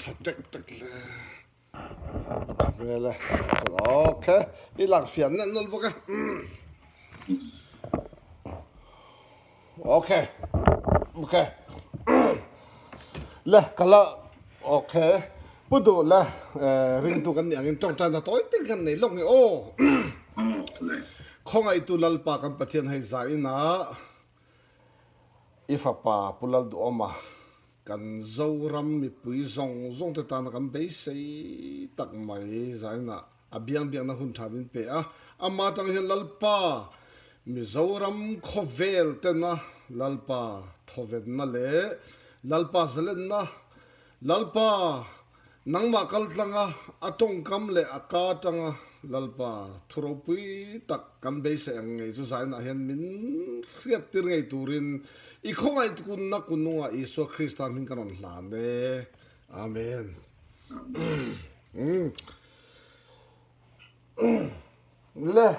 tha tek tek hle. A tha hmel e. Ok, i lak fiah nelh nawlh bawk e. Ok, ok. Le, ka la, ok. Pu duh le, ringtu kan nih angin tawngtaina tawi tak kan nei lawk nge aw. Khawngaihtu Lalpa kan Pathian hei zainah I fapa Pu Lalduhawma, kan Zoram mipui zawng zawng te tana kan beisei tak mai zainah a biang biakna hun tha min pe a. Ama atang hian Lalpa Mizoram khawvel tena Lalpa thawvenna leh Lalpa zalenna, Lalpa Nangmah kal tlanga a tawngkam leh a ka atanga Lalpa thu ropui tak kan beisei ang ngei chu zainah hian min hriattir ngei turin i khawngaihkunna kunungah Isua Krista hming ka rawn hlan e. Amen. Le.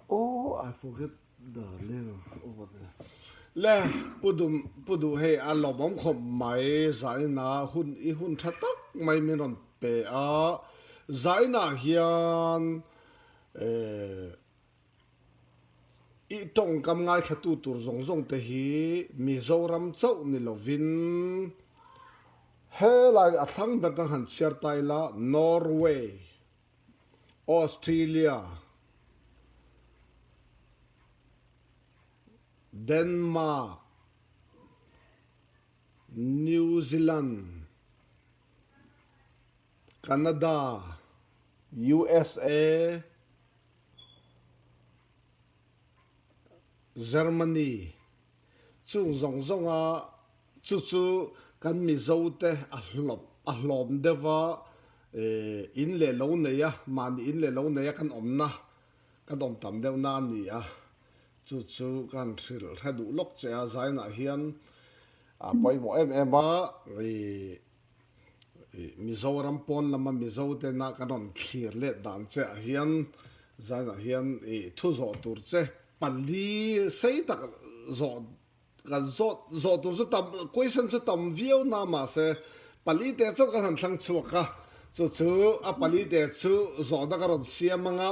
Oh, I forget the little over there. Le pu dum pu duh hei a lawmawm khawp mai zaina hun i hun tha tak mai min rawn pe a zainah hian eh i tawngkam ngaithlatu tur zawng zawng te hi Mizoram chauh ni lovin helai a thlang ber kan han chhiar ta ila Norway Australia, Denmark, New Zealand, Canada, USA, Germany chung zawng zawnga chu chu kan Mizo te a hlawp a hlawm deuh a in leh lo nei a mahni in leh lo nei a kan awmna kan awm tam deuh na a ni a chu chu ka han hrilh hre duh lawk che a zainah hian a pawimawh em em a ih Mizoram pawn lama Mizo tena kan rawn thlir let dan che ah hian zainah hian ih thu zawh tur che pali sei tak zawh kan zawh zawh tur chu tam question chu tam viau na mahse pali te chauh kan han thlang chhuak a chu chu a pali te chu zawhna ka rawn siam anga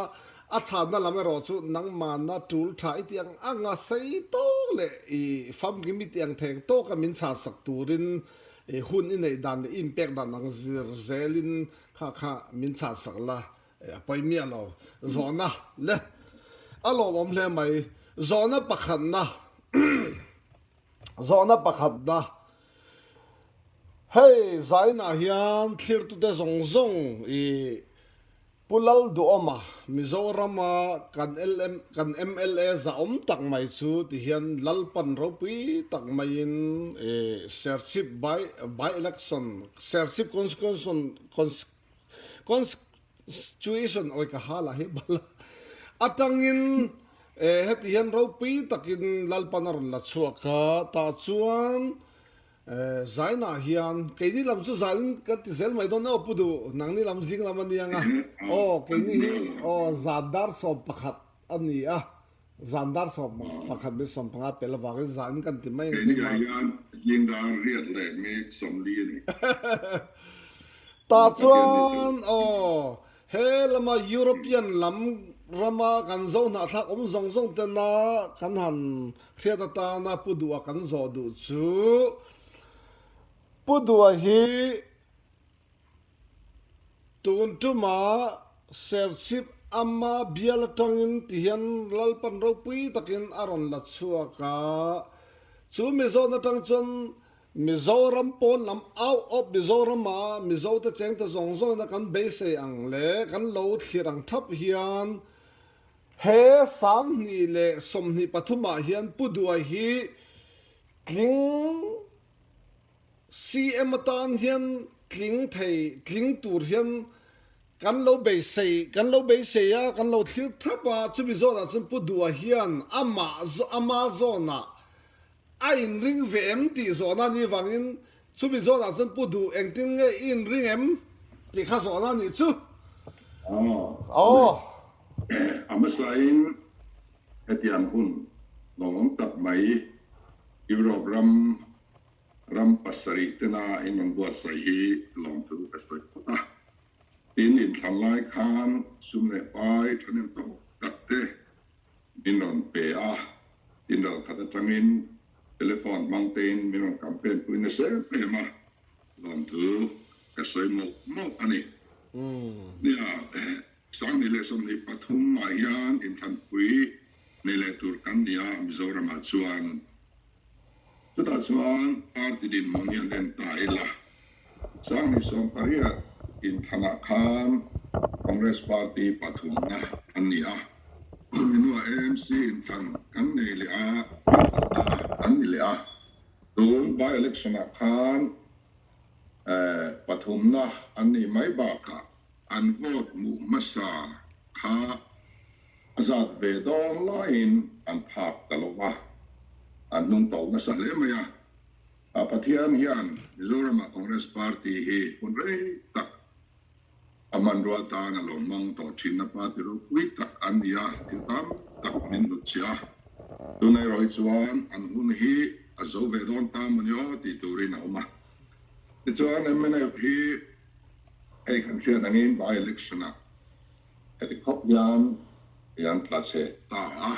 a chhanna lam erawh chu nangmahna tul tha i tih ang ang a sei tawk leh i famkim i tih ang theng tawka min chhan sak turin i hun i neih dan leh i inpek dan ang zir zelin kha kha min chhan sak la A pawi miah lo. Zawhna le a lawmawm hle mai. Zawhna pakhatna Zawhna pakhatna Hei zainah hian thlirtute zawng zawng i Pu Lalduhawma Mizorama kan LM kan mla zahawm tak mai chu ti hian Lalpan ropui tak maiin i Serchhip by by election Serchhip constituency Constitution awi ka hal ah hi bal atangin heti hian ropui takin Lalpan a rawn la chhuak a, tah chuan Zainah hian keini lam chu zan kan ti zel mai dawn aw pu duh nangni lam zing lam a ni ang a, aw keini hi aw zan dar 11 a ni a. Zan dar 11 min 15 pel avangin zan kan ti mai ang Keini ah hian zing dar riat leh mek 40 a ni. Tah chuan aw he lama European lam rama kan zo hnahthlak awm zawng zawng tena kan han hriat atana Pu Duha kan zawh duh chu Pu Duha hi Tun tuma Serchhip ama bial atangin ti hian Lalpan ropui takin a rawn la chhuak a, chu Mizoram atang chuan Mizoram pawn lam out of Mizoram a Mizote chengte zawng zawngin a kan beisei ang leh kan lo thlir ang thap hian he 2023 ah hian Pu Duai hi tling CM atan hian tling thei tling tur hian kan lo beisei kan lo beisei a, kan lo thlir thap a, chumi zawnah chuan Pu Duha hian amah ama zawnah a inring ve em tih zawhna a nih vangin chumi zawnah chuan Pu Duh engtin nge i inring em tih kha zawhna a nih chu. Aw. A hmasain hetiang hun lawmawm tak mai Europe ram. Ram pasarih tena in rawn buatsaih hi lawmthu ka sawi phawt a. Tin, inthlan lai khan sum leh pai thahnem tawk tak te min rawn pe a, tin ralkhat atangin telephone hmang tein min rawn campaign pui nasa em em a, lawmthu ka sawi mawlh mawlh a ni. Nia, Sanghnih leh 23 ah hian inthlanpui nei leh tur kan ni a Mizoramah chuan. Chutah chuan party dinhmun hi an en ta ila. 2018 inthlanah khan Congress party pathumna an ni a, chumi hnuah AMC inthlan kan nei leh a, pathumna an ni leh a. Tun by-election ah khan pathumna an nih mai bakah an vote hmuh hmasa kha a zat ve dawn laiin an phak ta lo va, an hnung tawlh nasa hle mai a. A Pathian hian Mizoramah Congress Party hi hun rei tak a hmanrua tan a lo hmang tawh thin a, party ropui tak an ni a, thil tam tak min hnutchhiah a. Tunah erawh hi chuan an hun hi a zo ve dawn ta maw ni aw tih turin a awm a. Tichuan mnf hi hei kan hriat angin by election ah heti khawp hian an tla chhe ta a.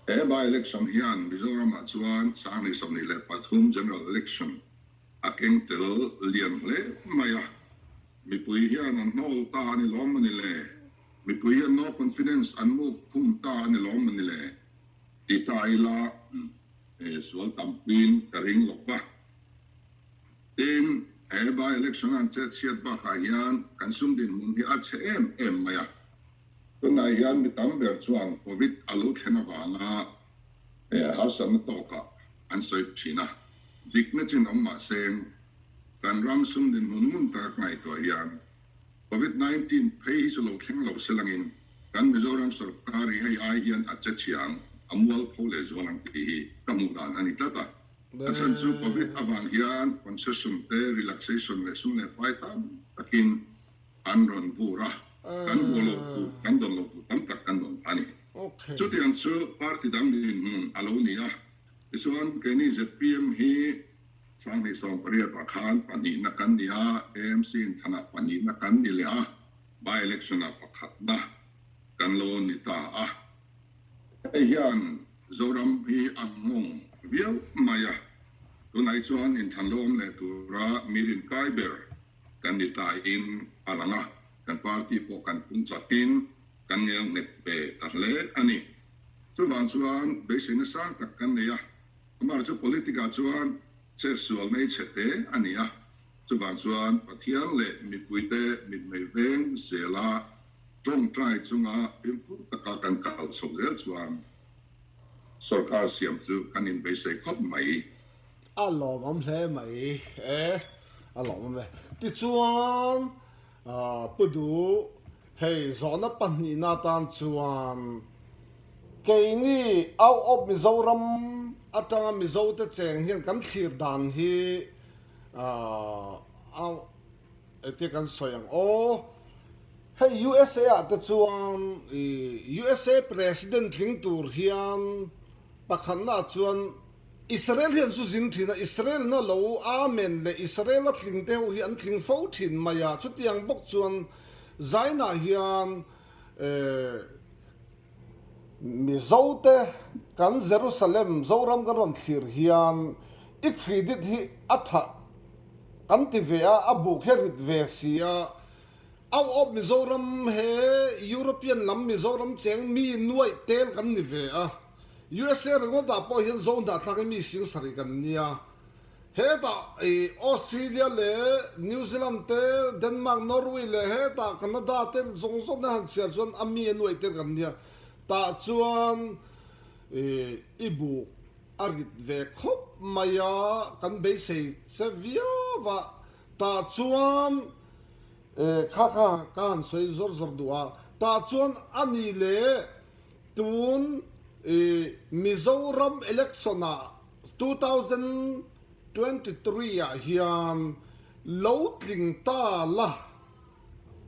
He by election hian Mizoram ah chuan 2023 General Election a keng tel lian hle mai a. Mipui hian an hnawl ta a ni lawm a ni le? Mipui hian no confidence an move khum ta a ni lawm a ni le? Ti ta ila sual tampuiin ka ring lo va. Tin, he by election an chet chhiat bakah hian kan sum dinhmun hi a chhe em em mai a. Tunah hian mi tam ber chuan Covid a lo thlen avanga harsatna tawkah an sawi thin a. Dikna chin awm mah seng, kan ram sum dinhmun ngun taka ka ngaihtuah hian Covid 19 phei hi chu lo thleng lo se langin kan Mizoram sorkar hi hei ai hian a che chhia ang, a mualpho lehzual ang tih hi ka hmuh dan a ni tlat a. A chhan chu Covid avang hian concession te, relaxation leh sum leh pai tam takin an rawn vur a, kan hmuh loh tur, kan dawn loh tur tam tak kan dawn ta a ni. Chutiang chu party dang dinhmun a lo ni a, tichuan keini zpm hi 2018 ah khan pahnihna kan ni a, AMC inthanah pahnihna kan ni leh a, by election ah pakhatna kan lo ni ta a. Hei hian Zoram hi a nghawng viau mai a, tunah chuan inthanlawm leh tura mi rinkai ber kan ni tain a lang a, kan party pawh kan pung chakin kan ngel nghet ve ta hle a ni. Chuvang chuan beiseina sang tak kan nei a, amaherawhchu politic ah chuan chetsual nei chhe te a ni a, chuvang chuan Pathian leh mipuite mitmei veng zela Tawngtai chunga fimkhur taka kan kal chho zel chuan sorkar siam chu kan inbeisei khawp mai. A lawmawm hle mai e, a lawmawm e. Tichuan Pu Du, hei zawhna pahnihna atan chuan keini out of Mizoram atanga Mizote cheng hian kan thlir dan hi a Engtia kan sawi ang aw. Hei USA ah te chuan i USA President tling tur hian pakhatna ah chuan Israel hian zu zin thin a, Israel na lo Amen leh Israel a tling te ho hi an tling fo thin mai a, chutiang bawk chuan Zainah hian eh Mizote kan Jerusalem, Zoram kan rawn thlir hian i credit hi a tha kan ti ve a, a buk hi a rit ve si a. Out of Mizoram he European lam Mizoram cheng mi nuaih tel kan ni ve a. USA ringawt ah pawh hian Zo hnahthlak hi mi sing sarih kan nia. Hetah i Australia leh New Zealand te, Denmark, Norway leh hetah Canada te zawng zawng te han chhiar chuan a mi a nuaih tir kan nia. Tah chuan i i buk a rit ve khawp mai a, kan beisei che viau a. Tah chuan kha kha ka han sawi zawr zawr duh a, tah chuan a ni leh tun i Mizoram election ah 2023 ah hian lo tling ta la,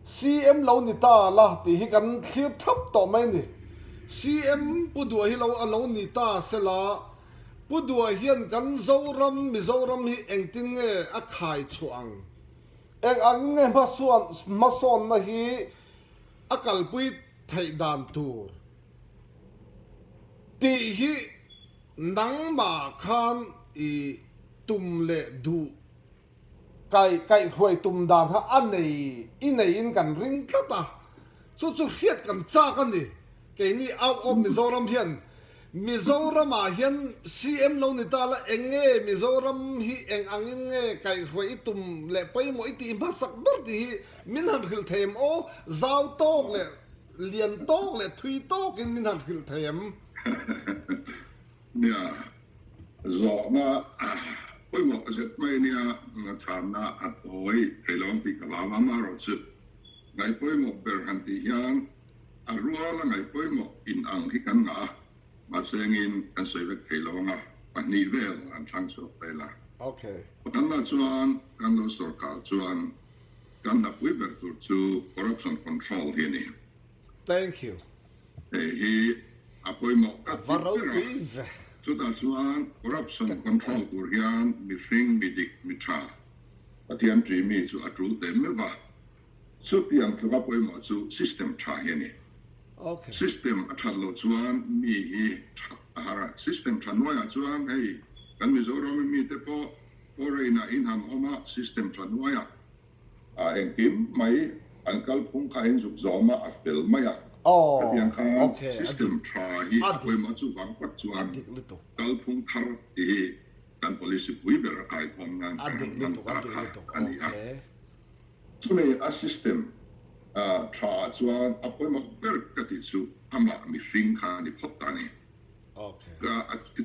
CM lo ni ta la tih hi kan thlir thap tawh mai a ni. CM Pu Duah hi lo a lo ni ta se la. Pu Dua hian kan Zoram, Mizoram hi engtin nge a khai chhuah ang? Eng angin nge hmasuan, hmasawnna hi a kalpui theih dan tur tih hi nangmah khan i tum leh duh Kai kaihhruai tum dan kha a nei i neiin kan ring tlat a, chu chu hriat kan chak a ni. Keini out of Mizoram hian Mizoramah hian CM lo ni ta la eng nge Mizoram hi eng angin nge kaihhruai i tum leh pawimawh i tih hmasak ber tih hi min han hrilh thei em aw? Zau tawk leh lian tawk leh thui tawkin min han hrilh thei em? Nia, zawhna pawimawh zet mai nia chhanna a tawi thei lo ang tih ka hlau a, amaherawhchu ngaih pawimawh ber han tih hian a ruala ngaih pawimawh in ang hi kan ngah a, mahse engin kan sawi vek thei lo ang a, pahnih vel an thlang chhuak ta ila. Pakhatna chuan kan lo sawrkar chuan kan hnapui ber tur chu corruption control hi a ni. Thank you. Hei hi a pawimawh ka ti ber a, chutah chuan corruption control tur hian mihring, mi dik, mi tha, Pathian ṭi mi chu a ṭul teh meuh va, chutiang tluka pawimawh chu system tha hi a ni. System a that loh chuan mi hi that a har a, system tha hnuaiah chuan hei kan Mizoram mite pawh foreign ah in han awm a, system tha hnuaiah A engkim mai an kalphung kha in zuk zawm a, a fel mai a. Khatiang khan system tha hi a pawimawh chuvang phawt chuan kalphung thar tih hi kan policy pui ber a kaikhawm nan kan han hmang ta kha a ni a. Chumi a system tha ah chuan a pawimawh ber ka tih chu amah mihring kha a ni phawt ta a ni.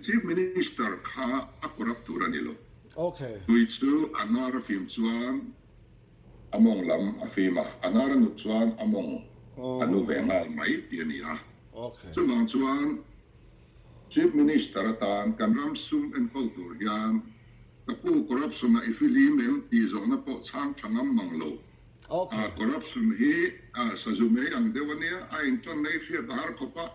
Chief Minister kha a corrupt tur a ni lo. Tui chu a hnar a fim chuan a mawng lam a fim a, a hnar a nut chuan a mawng a nu ve nghal mai tih a ni a. Chuvang chuan Chief Minister atan kan ram sum enkawl tur hian ka pu corruption-a i fihlim em tih zawhna pawh chhang tha ngam mang lo. Corruption hi sazu mai ang deuh a nia, a intawn nei hriat a har khawp a.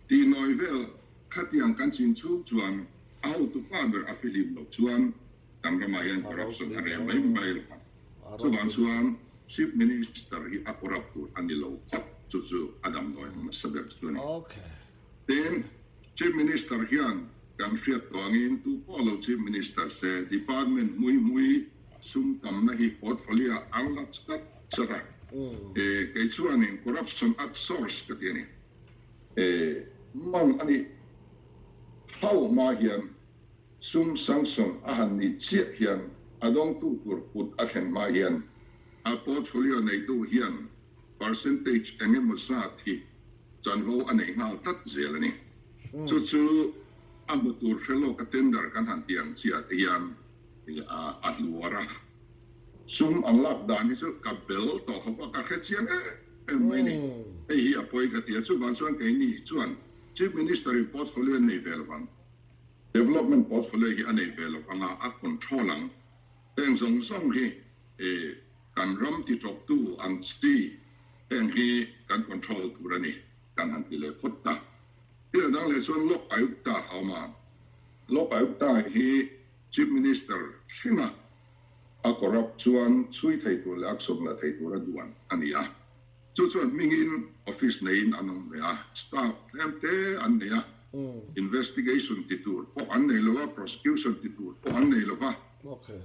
Tih nawi vel khatiang kan chin chhung chuan a hotu pa ber a fihlim loh chuan kan ramah hian corruption a reh mai mai lo ang. Chuvang chuan Chief Minister hi a corrupt tur a ni lo phawt, chu chu a damdawi hmasa ber chu a ni. Tin, Chief Minister hian kan hriat tawh angin tu pawh lo Chief Minister se department hmui hmui sum tamna hi portfolio an la chat chat a. Kei chuanin corruption at source ka ti a ni. Man a nih hau hma hian sum sanction a han nih chiah hian a dawngtu tur kut a thlen hma hian a portfolio neitu hian percentage eng emaw zat hi chanvo a nei nghal tlat zel a ni. Chu chu a hmu tur hre lawka tender kan han tih ang chiah te hian a hluar a. Sum an lak dan hi chu ka bel tawh khawp a, ka hre chiang em em mai ni. Hei hi a pawi ka ti a, chuvang chuan keini chuan Chief Minister in portfolio a nei ve lo ang, Development portfolio hi a nei ve lo ang a, a control ang. Heng zawng zawng hi kan ram ti tawptu ang chi heng hi kan control tur a ni kan han ti leh phawt ta. Thil dang leh chuan Lok Ayukta a awm a, Lok Ayukta hi Chief Minister thlenga a corrupt chuan chhui thei tur leh action la thei tura duan a ni a. Chu chuan hmingin office neiin an awm ve a, staff tlem te an nei a, investigation ti tur pawh an nei lo a, prosecution ti tur pawh an nei lo va,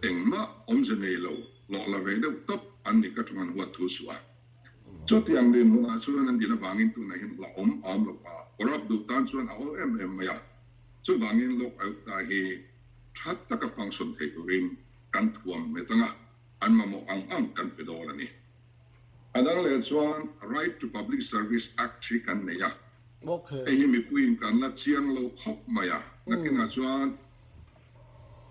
engmah awmze nei lo, hlawh la ve deuh tawp an ni ka ṭawng an huat thu suh a. Chutiang dinhmunah chuan an din avangin tunah hian hlauhawm a awm lo va, corrupt duh tan chuan a awl em em mai a. Chuvangin Lok Ayukta hi tha taka function thei turin kan thuam hmet ang a, an mamawh ang ang kan pe dawn a ni. A dang leh chuan Right to Public Service Act hi kan nei a, hei hi mipuiin kan la chiang lo khawp mai a, nakinah chuan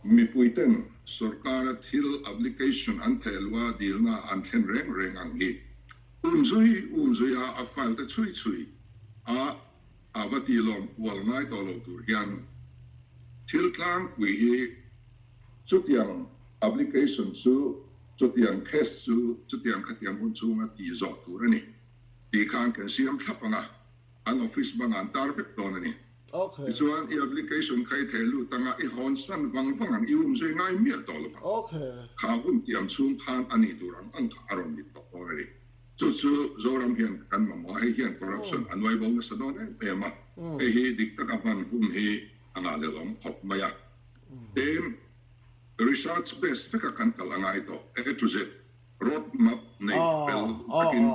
mipuiten sorkara thil application an theh luh a dilna an thlen reng reng ang hi umzui umzui a a file te chhui chhui a A va ti lawm kual ngai tawh lo tur hian thil tlangpui hi chutiang application chu chutiang case chu chutiang khatiang hun chhunga tih zawh tur a ni tih khan kan siam thlap ang a, an office bangah an tar vek dawn a ni. Tichuan i application kha i theh lut anga i hawn san vang vang ang, i um zui ngai miah tawh lo vang. Kha hun tiam chhung khan a nih tur ang ang kha a rawn ni tawh dawn a ni. Chu chu Zoram hian kan mamawh a, hei hian corruption a nuai bo nasa dawn em em a, hei hi dik taka hman hun hi a ngahhlelh awm khawp mai a. Tin, research based veka kan kal a ngai tawh, A to Z road map nei fel takin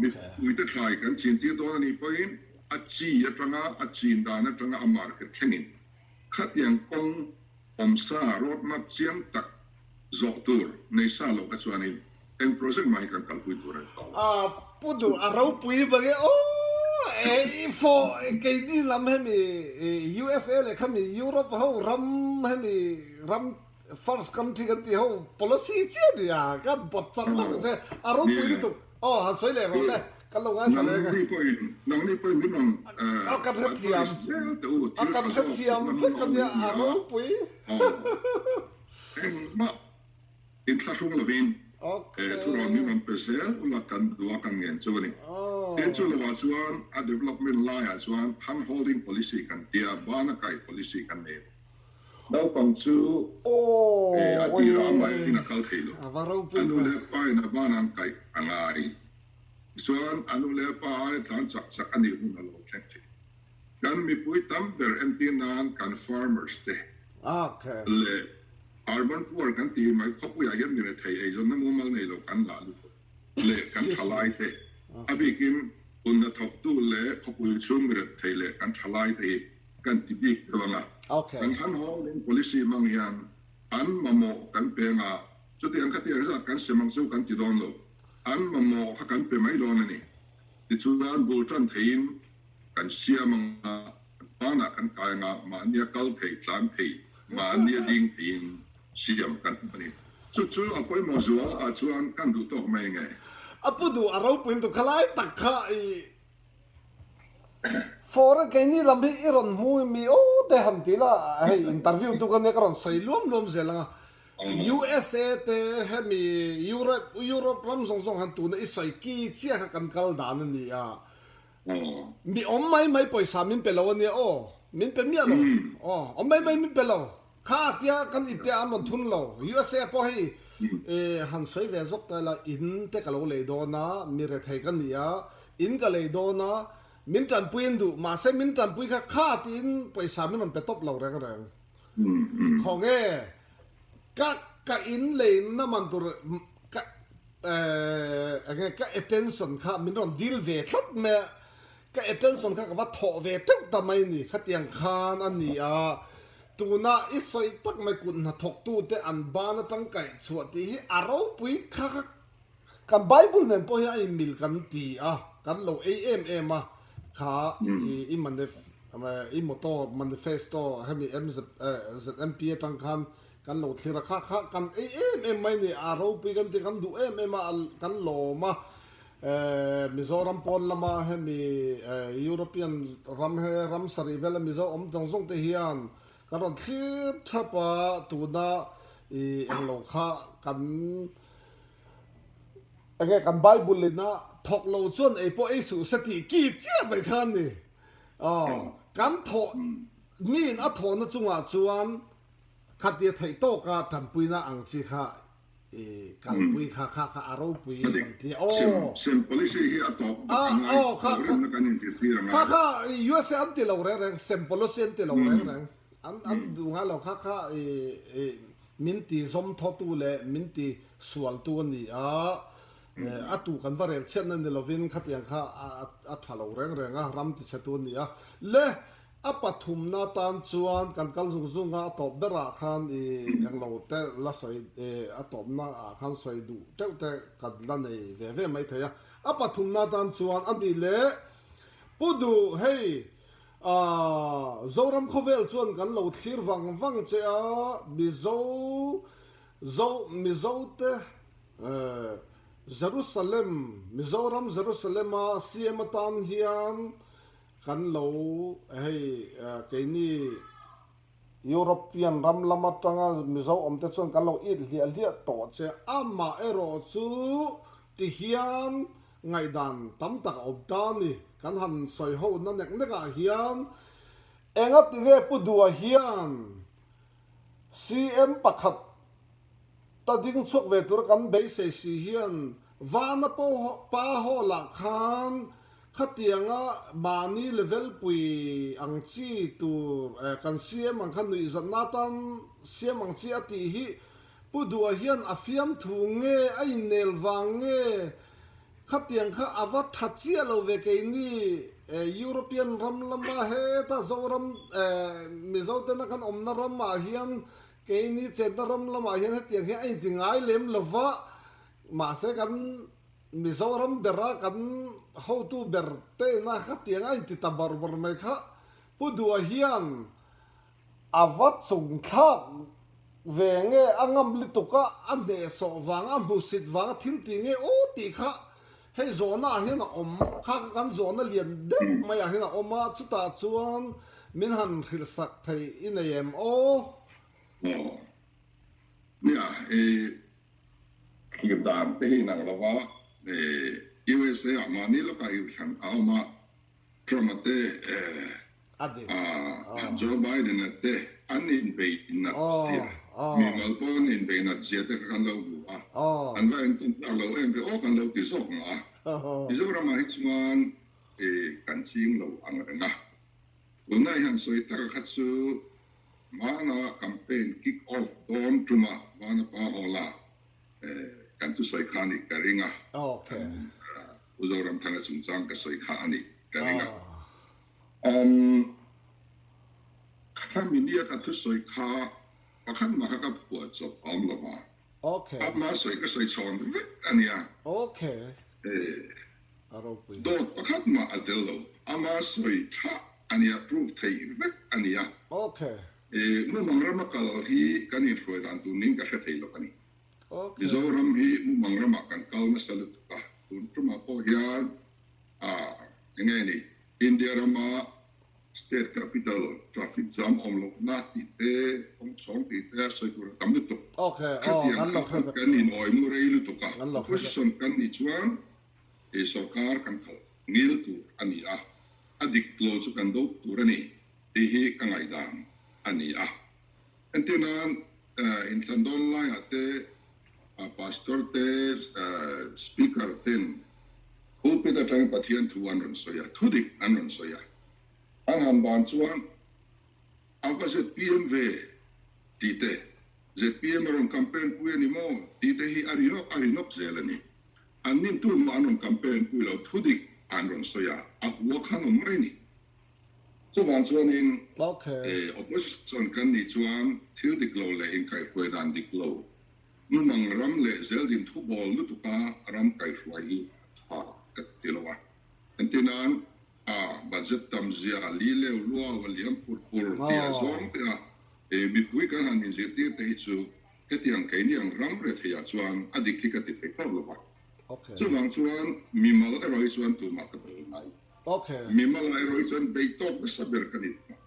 mipuite thlai kan chintir dawn a nih pawhin a chi atanga a chin dan atanga a market thlengin khatiang kawng awmsa road map chiang tak zawh tur nei sa loh kha chuanin eng project mah hi kan kalpui tur a ni tawh lo. Pu duh a ropui bang e aw e fawh keini lam hemi USA leh khami Europe ho ram hemi ram first country kan tih ho policy chiah a ni a kan bawt chak tak che a ropui lutuk aw han sawi leh rawh le kan lo ngaithla reng e. Nangni pawhin min rawn advice zel teh u thil tha zawk thutna min rawn awm a ropui engmah inthlahrung lovin thurawn min rawn pe zel ula kan duh a kan ngen chu a ni. Tin chu lovah chuan a development laiah chuan hand holding policy kan tia bana kai policy kan nei a ni. Naupang chu a tirah amahin a kal thei lo. A nu leh pa in a ban an kaih a ngai. Tichuan a nu leh pa aia tlan chak chak a nih hun a lo thleng thei. Kan mipui tam ber entir nan kan farmers te leh urban poor kan tih mai khawpuiah hian mi rethei eizawnna mumal nei lo kan lah lutuk leh kan thalai te a bikin hunhnathawktu leh khawpui chhung mi rethei leh kan thalai te hi kan ti bik deuh ang a. Kan han holding policy hmang hian an mamawh kan pe ang a, chutiang kha tiang zat kan sem ang chu kan ti dawn lo. An mamawh kha kan pe mai dawn a ni. Tichuan bul tan theiin kan siam ang a, kan banah kan kai ang a, mahnia kal thei, tlan thei, mahnia ding theiin siam kan tum a ni. Chu chu a pawimawh zual ah chuan kan duh tawk mai nge? A pu duh a ropui lutuk kha lai tak kha i Foreign keini lam hi i rawn hmu mi aw te han ti la, hei interview tu ka nia ka rawn sawi luam luam zel ang a. USA te hemi Europe Europe ram zawng zawng han tuna i sawi ki chiah kha kan kal dan a ni a. Mi awm mai mai pawisa min pe lo a nia aw, min pe miah lo aw, awm mai mai min pe lo. Kha tia kan ipte an rawn thun lo. USA pawh hei han sawi ve zawk ta ila in te ka lo lei dawn a, mi rethei ka ni a, in ka lei dawn a, min tanpui an duh, mahse min tanpui kha kha tiin pawisa min rawn pe tawp lo reng reng. Khawnge ka ka in leina man tur ka enge ka attention kha min rawn dil ve tlat mai a, Ka attention kha ka va thawh ve teuh ta mai ni, khatiang khan a ni a, tuna i sawi tak mai kut hnathawktute an ban atang kaih chhuah tih hi a ropui kha kha kan Bible nen pawh hian a inmil kan ti a, kan lo ei em em a, kha i i motto manifesto hemi MZMP atang khan kan lo thlir a, kha kha kan ei em em mai ni, a ropui kan ti kan duh em em a, kan lawm a. Mizoram pawn lama hemi European ram he ram sarih vela Mizo awm zawng zawng te hian kan rawn thlir thap a, tuna i englo kha kan enge kan Bible ina thawk lo chuan ei pawh ei suh se tih ki chiah mai kha a ni. Aw kan thawh miin a thawhna chungah chuan khatia theih tawka tanpuina ang chi kha I kalpui kha kha kha a ropui kan ti a. Sem sem policy hi a tawp vat a ngai thawhrimna kan inzirtir a ngai. Kha kha USA an ti lo reng reng sem policy an ti lo reng reng an an duh ngai lo kha kha i i min ti zawm thawtu leh min ti sualtu a ni a a tu kan va rel chhiatna ni lovin khatiang kha a a tha lo reng reng a ram ti chhetu a ni a le A pathumna tan chuan kan kal zung zung a, a tawp berah khan i englo te la sawi a tawpna ah khan sawi duh teuh te kan la nei ve ve mai thei a. A pathumna tan chuan a ni leh Pu Duh hei Zoram khawvel chuan kan lo thlir vang vang che a, Mizo Zo Mizo te Jerusalem Mizoram Jerusalem a CM atan hian Kan lo hei keini European ram lam atanga Mizo awmte chuan kan lo it hliah hliah tawh che. Amah erawh chu tihian ngaihdan tam tak a awm ta a ni. Kan han sawi ho na nek nek ah hian Engatinge Pu Dua hian CM pakhat ta ding chhuak ve tura kan beisei si hian Vana pa haw lah khan khatianga mahni level pui ang chi tur kan siam ang kha nuihzatna atan siam ang chi a tih hi Pu Dua hian a fiamthu nge a innel vang nge khatiang kha a va tha chiah lo ve keini European ram lama heta Zoram Mizo tena kan awmna ramah hian keini chetna ram lamah hian hetiang hian a inti ngai lem lova mahse kan Mizoram bera kan hotu ber te ina khatiang a inti ta bar bar mai kha Pu Dua hian a va chung thlak ve nge a ngam lutuk a, a hnehsawh vang a hmusit vang a thil tih nge aw tih kha hei zawhna ah hian a awm kha kha kan zawhna lian deuh mai ah hian a awm a chutah chuan min han hrilh sak thei i nei em aw? Aw nia i thlir dan te hi inang lova USA ah mahni lawkah inthlan a awm a Trump-a te Joe Biden-a te an inbei nat zia, mimal pawh an inbei nat zia te kha kan lo hmu a, an va entawn tlak lo em ve aw kan lo ti zawk mah a. Mizoramah hi chuan kan ching lo ang reng a. Tunah hian sawi taka kha chu hmana campaign kick off dawn tuma Vanapa Hall-a kan thusawi kha a nih ka ring a. Pu Zoramthanga chungchang ka sawi kha a nih ka ring a. Umm, khami nia ka thusawi kha pakhat mah kha ka phuah chawp a awm lo va. Ama sawi ka sawi chhawn vek a nia. Dawt pakhat mah a tel lo. Ama sawi tha a nia, proof theih vek a nia. Mumang rama kal hi kan inhruai dan tur niin ka hre thei lo a ni. Mizoram hi mumang ramah kan kal nasa lutuk a, tun tumah pawh hian eng nge ni India rama state capital traffic jam awm lohna tih te, kawng chhawng tih te a sawi tur a tam lutuk. Khatiang kha kan inawi mu rei lutuk a, opposition kan nih chuan sorkar kan khalh ngil tur a ni a, a dik lo chu kan do tur a ni tih hi ka ngaihdan a ni a. Entir nan inthlan dawn laiah te Pastor te Speaker ten pulpit atangin Pathian thu an rawn sawi a, thu dik an rawn sawi a. An han ban chuan a va zpm ve tih te, zpm a rawn campaign pui a ni maw tih te hi a ri nawk a ri nawk zel a ni. An nin tumah an rawn campaign pui lo, thu dik an rawn sawi a, a hua khan awm mai a ni. Chuvang chuanin opposition kan nih chuan thil dik lo leh inkaihhruai dan dik lo, mumang ram leh zeldin thubawl lutuka ram kaihhruai hi a tha ka ti lo a. Engtin nan a budget tam zia li leu luau a liam pur pur tia zawng te a mipui kan han inzirtir te hi chu hetiang keini ang ram retheiah chuan a dik hi ka ti thei thlawt lo va. Chuvang chuan mimal erawh hi chuan tumah ka bei ngai. Mimal erawh hi chuan bei tawk nasa ber ka ni thung a.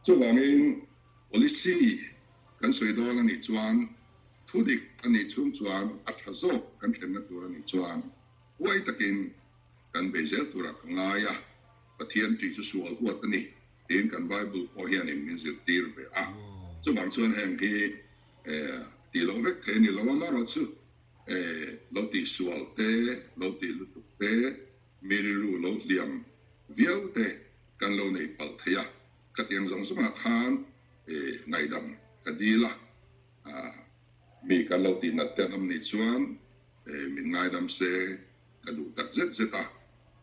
Chuvangin policy kan sawi dawn a nih chuan thu dik a nih chhung chuan a tha zawk kan thlenna tur a nih chuan huai takin kan bei zel turah ka ngai a, Pathian tih chu sual huat a ni tiin kan Bible pawh hianin min zirtir ve a. Chuvang chuan heng hi tih loh vek thei a ni lo a, amaherawhchu lo tih sual te, lo tih lutuk te, Mi rilru lo hliam viau te kan lo nei palh thei a, khatiang zawng zawngah khan ngaihdam ka dil a, mi kan lo tih nat te an awm nih chuan min ngaidam se ka duh tak zet zet a,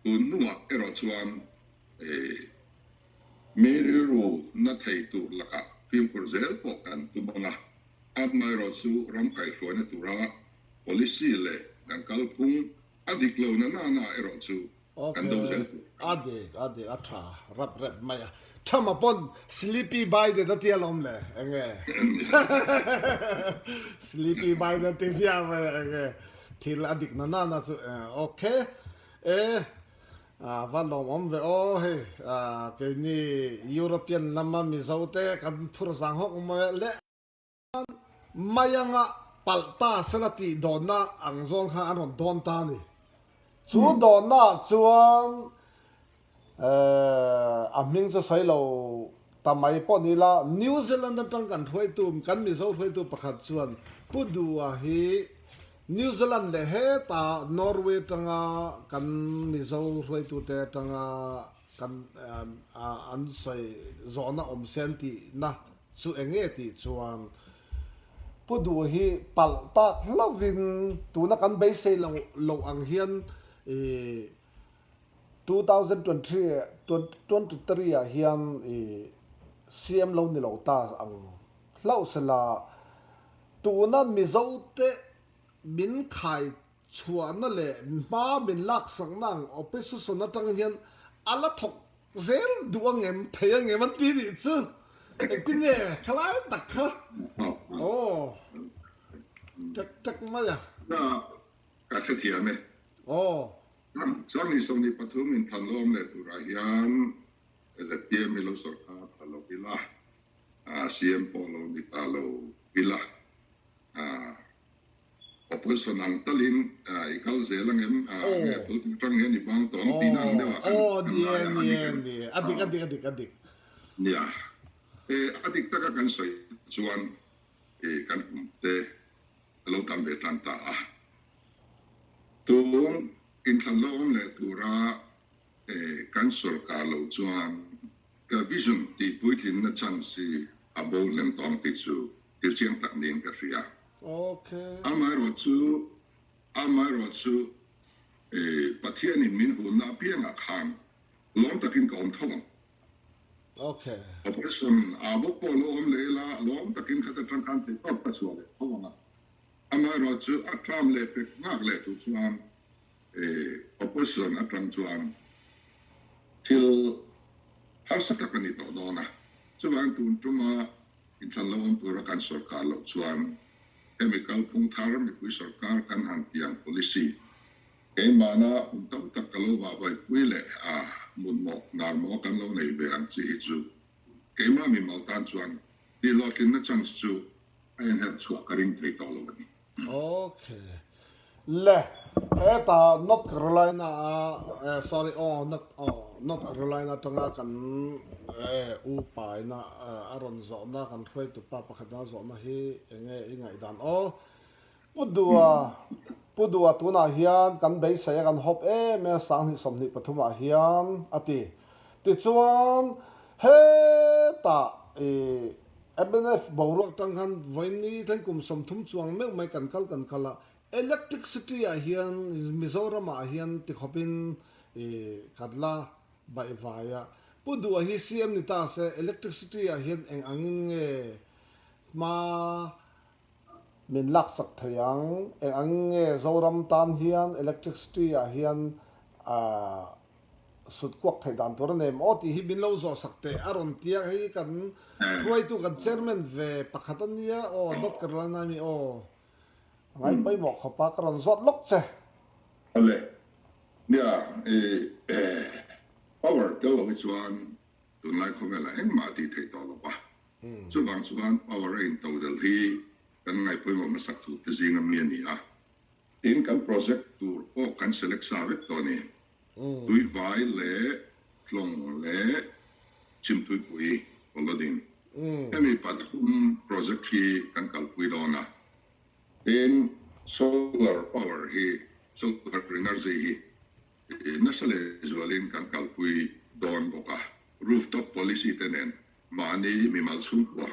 tun hnuah erawh chuan mi rilru na thei tur lakah fimkhur zel pawh kan tum ang a, amaherawh chu ram kaihhruaina tura policy leh kan kalphung A dik lo na na na erawh chu kan do zel tur a ni. A dik, a dik, a tha rap rep mai a. Trump-a pawn Sleepy Biden a tia lawm le, enge? Sleepy Biden ti hian mai a, enge? Thil a dik na na na chu, ok. E, a va lawmawm ve aw hei, keini European lama Mizo te kan phur zang hawk mai le. Mai anga palh ta sela tih dawnna ang zawn kha an rawn dawn ta a ni. Chu dawnnaah chuan a hming chu sawi lo ta mai pawh ni la, New Zealand atang kan hruaitu, kan Mizo hruaitu pakhat chuan Pu Dua hi New Zealand leh heta Norway atanga kan Mizo hruaitute atanga kan an sawi zawhna awm se an tihna chu eng nge tih chuan Pu Duh hi palh tak hlauhin tuna kan beisei lo loh ang hian ih 2023 ah hian ih CM lo ni lo ta ang hlauh sela tuna Mizote min khai chhuahna leh hma min laksakna ang opposition atang hian a la thawk zel duh ang em, thei ang em an ti nih chu. Engtin nge khalai tak kha aw tek tek mai a. Na ka hrethiam e. Aw. Chuan ni 23 in than lawm leh turah hian ZPM hi lo sawrkar ta lo ila, CM pawh lo ni ta lo ila. Opposition ang talin i kal zel ang em? Nge political tang hian i bang tawh ang tihna ang deuh ah kan ngai a a dik em? A dik a dik a dik a dik. Nia. A dik taka kan sawi chuan kan kum te a lo tam ve tan ta a. Tung inthlan lo awm leh tura kan sawrkar lo chuan ka vision tih puitlinna chance hi a bo hlem tawh ang tih chu thil chiang tak niin ka hria. Amaherawhchu, amaherawhchu Pathianin min hunna apiangah khan lawm takin ka awm tho ang. Operation ah bawk pawh lo awm leh ila, lawm takin khata tang khan theihtawp ka chhuah leh tho ang a. Amaherawhchu a term leh pek nghak leh tur chuan Opposition atang chuan thil harsa tak a ni tawh dawn a. Chuvangin tun tuma Inthlan lo awm tura kan sawrkar loh chuan hemi kalphung thar mipui sawrkar kan han tiang policy keimahna kum tam tak ka lo vahvaihpui leh a mutmawh narmaw kan lo nei ve ang chi hi chu keimah mimal tan chuan tihhlawhtlinna chance chu a inherh chhuah ka ring thei tawh lo a ni. Ok. Le, hetah North Carolina a, sorry, aw, North, aw, North Carolina atanga kan u paina a rawn zawhna, kan hruaitupa pakhatna zawhna hi enge i ngaihdan aw? Pu Dua, Pu Dua tunah hian kan beisei a, kan hawp em em a, 2023 ah hian a ti. Tichuan, hetah i mnf boruak tang khan vawiin thleng kum 30 chuang meuh mai kan kal kan kal a, Electricity ah hian Mizoram ah hian tikhawpin i kan la baihvai a. Pu Duha hi CM ni ta se electricity ah hian eng angin nge hma min laksak thei ang, eng angin nge Zoram tan hian electricity ah hian sut kuak theih dan tur a nei maw tih hi min lo zawh sak teh a rawn tia hei kan hruaitu kan chairman ve pakhat a nia aw North Carolina mi aw a ngai pawimawh khawp a ka rawn zawt lawk che. Awle nia i power tel lo hi chuan tunlai khawvelah engmah a tih theih tawh lo va chuvang chuan power a intodelh hi kan ngai pawimawh hmasak tur te zinga mi a ni a tin kan project tur pawh kan select sa vek tawh a ni. Tuivai leh Tlawng leh Chhimtuipui Polodin hemi pathum project hi kan kalpui dawn a. Tin, solar power hi, solar energy hi nasa lehzualin kan kalpui dawn bawk a. Rooftop policy te nen mahni mimal chhungkua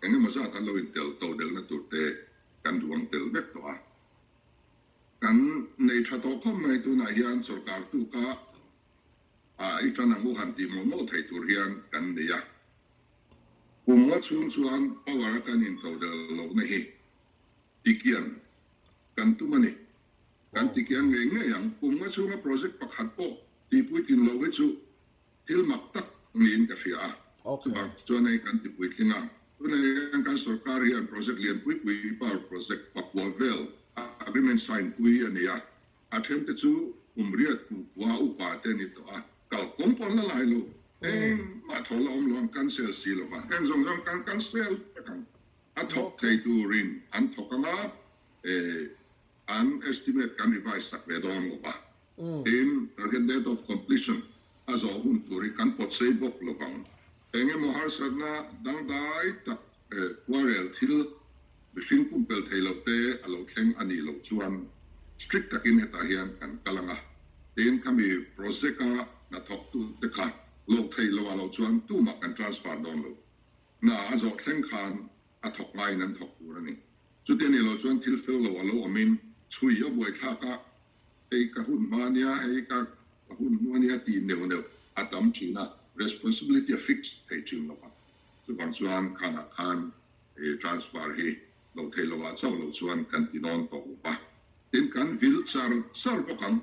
engemaw zat an lo intel todelhna tur te kan duang tel vek tawh a. Kan nei tha tawh khawp mai tunah hian sorkar tuka i tan ang u han tih mawlh mawlh thei tur hian kan nei a. Kum nga chhung chuan power a kan intodelh lohna hi tikian kan tum a ni. Kan tikian ngei ngei ang. Kum nga chhunga project pakhat pawh tihpuitlin loh hi chu Thil mak tak niin ka hria a, chuvang chuan hei kan tipuitling a. Tunah hian kan sorkar hian project lian pui pui power project pakua vel agreement sign pui a nei a, a then te chu kum riat kukua upa te a ni tawh a, kal kawng pawh la lai lo, engmah thaw la awm lo an cancel si lo va, heng zawng zawng kan cancel vek ang. A thawk thei turin an thawk ang a, an estimate kan revise sak ve dawn lo va. Tin, target date of completion a zawh hun tur hi kan pawt sei bawk lo vang. Eng emaw harsatna dangdai tak khuarel thil mihring pumpelh thei loh te a lo thleng a nih loh chuan strict takin hetah hian kan kal ang a, tin khami project a hnathawktu te kha loh theih loh ah loh chuan tumah kan transfer dawn lo. Hna a zawh thleng khan a thawk ngaiin an thawk tur a ni. Chuti a nih loh chuan thil fel lo a lo awmin chhui a buaithlak a, hei ka hun hma ania, hei ka hun hnu ania tih neuh neuh a tam thin a, responsibility a fix thei thin lo a. Chuvang chuan khanah khan transfer hi lo theih loh ah chauh loh chuan kan ti dawn tawh lo va. Tin, kan vil char char bawk ang.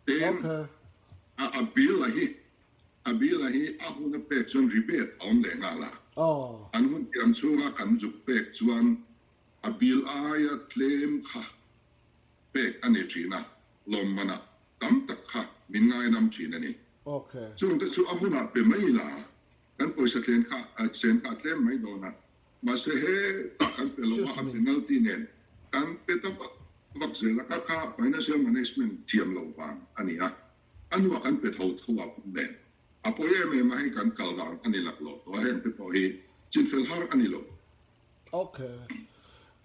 Tin, a bill a hi A bill a hi a hun a pek chuan rebate a awm leh nghal a. An hun tiam chhunga kan zuk pek chuan a bill aia tlem kha pek a ni thin a, lawmmanah tam tak kha min ngainam thin a ni. Chungte chu a hunah pe mai ila kan pawisa tlen kha sen kha a tlem mai dawn a, mahse hetah kan pe lo a, a penalty nen kan pe ta vak vak zel a, kha kha financial management thiam loh vang a ni a. A hnuah kan pe tho tho a pum nen. A pawi em em a hei kan kal dan a ni lak lo tawh a heng te pawh hi chinfel har a ni lo. Ok.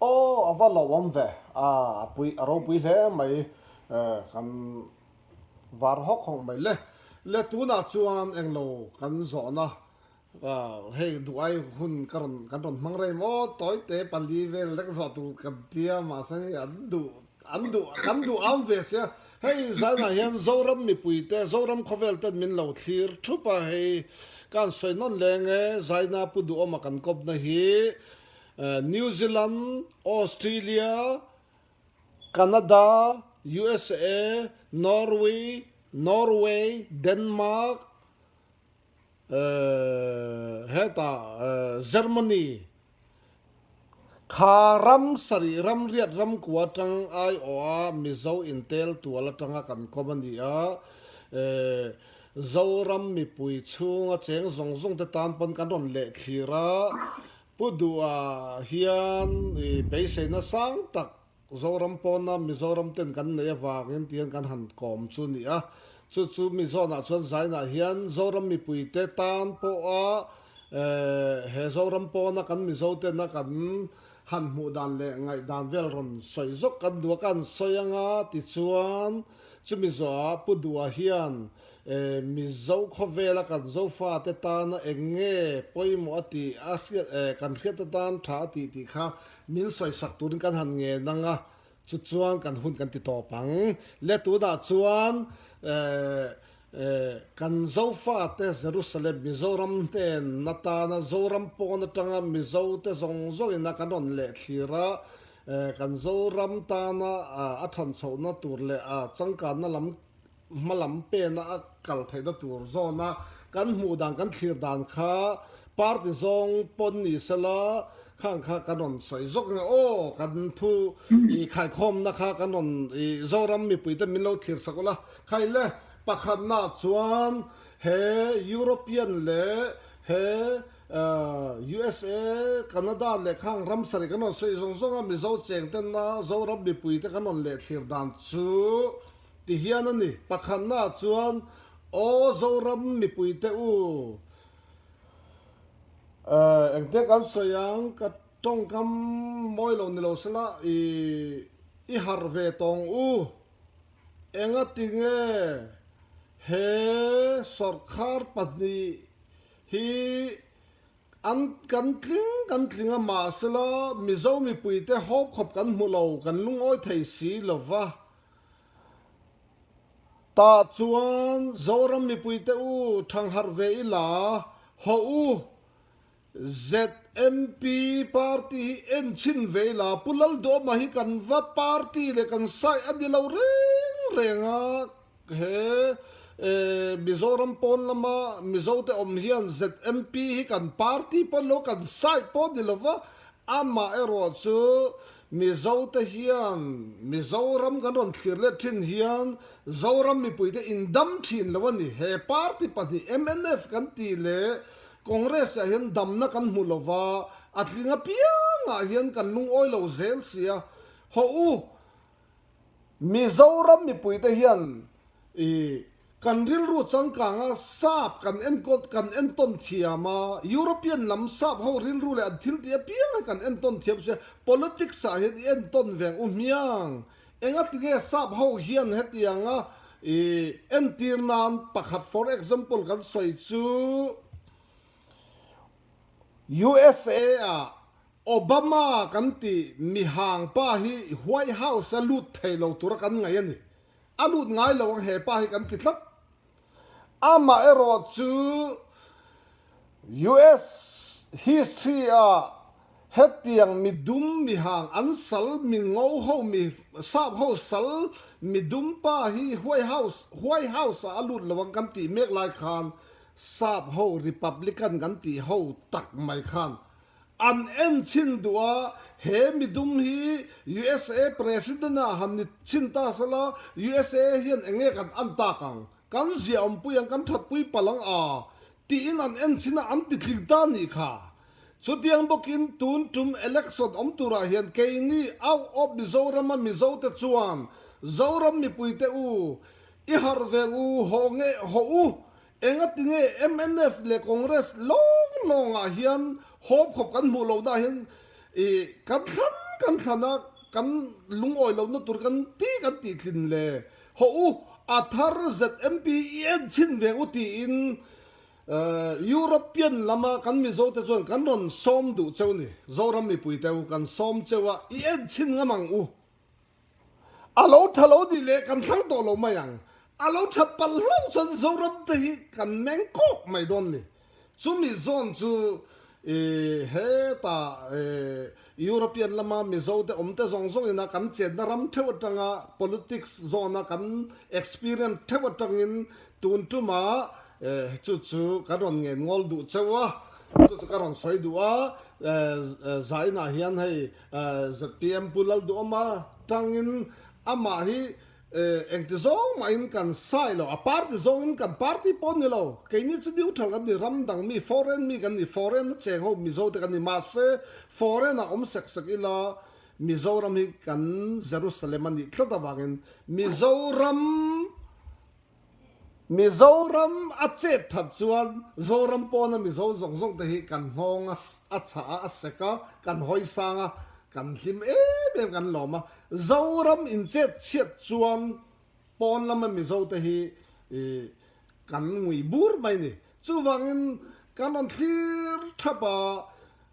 Aw a va lo awm ve. A a pui a ropui hle mai kan var hawk hawk mai le. Le tunah chuan englo kan zawhna Hei duai hun ka rawn kan rawn hmang rei maw tawite pali vel lek zawh tur kan tia mahse hei an duh an duh kan duh am ve sia hei zainah hian Zoram mipui te Zoram khawvel ten min lo thlir thup a hei ka han sawi nawn leng e Zaina Pu Duhawma kan kawpna hi New Zealand Australia Canada USA Norway Norway Denmark Hetah Germany kha ram sarih ramriat ramkua atang aiawha Mizo intel tual atanga kan kawm a ni a. Zoram mipui chhunga cheng zawng zawng te tan pawn kan rawn leh thlir a. Pu Duha hian beiseina sang tak Zoram pawna Mizoram ten kan neih avangin tihian kan han kawm chu a ni a, chu chu mi zawnah chuan zainah hian Zoram mipuite tan pawha he Zoram pawna kan Mizo tena kan han hmuh dan leh ngaihdan vel rawn sawi zawk kan duh a, kan sawi anga tichuan chumi zawhah Pu Duha hian Mizo khawvela kan Zofate tana eng nge pawimawh a tih a hriat kan hriat atan tha a tih tih kha Min sawisak turin kan han ngen ang a, chu chuan kan hun kan ti tawp ang. Le tunah chuan kan Zofate Jerusalem Mizoram hnen atana Zoram pawn atanga Mizote zawng zawngin a kan rawn leh thlir a, kan Zoram tana a than chhohna tur leh a changkanna lam Hma lam pena a kal theihna tur zawna kan hmuh dan kan thlir dan kha party zawng pawn ni sela khang kha kan rawn sawi zawk nge aw kan thu i khaikhawmna kha kan rawn i Zoram mipui te min lo thlir sak ula khai le pakhatna chuan he European leh he USA Canada leh khang ram sarih kan rawn sawi zawng zawng a Mizo cheng tena Zoram mipui te kan rawn leh thlir dan chu Ti hian a ni. Pakhatnaah chuan, Aw Zoram mipuite u, engte kan sawi ang, ka tawngkam mawi lo ni lo sela, i i harh ve tawng u. Engati nge he sawrkhar pahnih hi an kan tling kan tling a, mahsela Mizo mipuite hawp khawp kan hmu lo, kan lungawi thei si lo va. Tah chuan Zoram mipuite u thangharh ve ila, haw u, ZMP party hi en chhin ve ila, Pu Lalduhawma hi kan va party leh kan sai a ni lo reng reng a, he Mizoram pawn lama Mizote awm hian ZMP hi kan party pawh ni lo, kan sai pawh ni lo va, Amaherawh chu Mizote hian Mizoram kan rawn thlir let thin hian Zoram mipuite indam thin lo a ni. He party pahnih mnf kan tih leh Congress ah hian damna kan hmu lo va, a tling apiangah hian kan lungawi lo zel sia. Hawh u, Mizoram mipuite hian i. Kan rilru changkanga sap kan enkawl kan entawn thiam a, European lam sap ho rilru leh an thil tih apiang hi kan entawn thiam sia, politics ah hian i entawn veng u hmiang. Engatinge sap ho hian hetianga i entir nan pakhat for example kan sawi chu USA ah Obama kan tih mihang pa hi White House a lut thei lo tura kan ngaih a ni. A lut ngai lo ang he pa hi kan ti tlat. Amah erawh chu US history ah hetiang mi dum mi hang an sal mi ngo ho mi sap ho sal mi dum pa hi White House White House ah a lut lo ang kan tih mek lai khan sap ho Republican kan tih ho tak mai khan An en chhin duh a, he midum hi usa President ah han ni chhin ta sela, usa hian enge kan an tak ang, kan zia awmpui ang, kan thatpui palh ang a, tiin an en chhin a, an ti tling ta nih kha. Chutiang bawkin tun tum election awm turah hian keini out of Mizoram a Mizo te chuan Zoram mipui te u, i harh veng u, haw nge haw u, Engatinge mnf leh Congress lawng lawngah hian hawp khawp kan hmuh lohna ah hian ih kan thlan kan thlan a, kan lungawi lohna tur kan ti kan tih tlin le. Hawh u, a thar ZMP i en chhin ve u tiin European lama kan Mizo te chuan kan rawn sawm duh cheu ni. Zoram mipui te u kan sawm cheu a, i en chhin ngam ang u. A lo tha lo nih leh kan thlang tawh lo mai ang. A lo that palh hlauh chuan Zoram te hi kan meng kawk mai dawn ni. Chumi zawn chu hetah European lama Mizo te awm te zawng zawng ina kan chenna ram theuh atanga politics zawna kan experience theuh atangin tun tuma chu chu kan rawn ngen ngawl duh cheu a, chu chu ka rawn sawi duh a. Zainah hian hei ZPM Pu Lalduhawma tangin amah hi engti zawng mahin kan sai lo, a party zawngin kan party pawh ni lo, keini chu neutral kan ni, ram dang mi, foreign mi kan ni, foreign a cheng ho Mizo te kan ni, mahse foreign ah awm sek sek ila Mizoram hi kan Jerusalem a nih tlat avangin Mizoram Mizoram a chet that chuan Zoram pawna Mizo zawng zawng te hi kan nghawng a chhah a, a sek a, kan hawi sang a, kan hlim em em kan lawm a. Zoram in chet chhiat chuan pawn lama Mizo te hi kan ngui bur mai ni. Chuvangin kan rawn thlir thap a,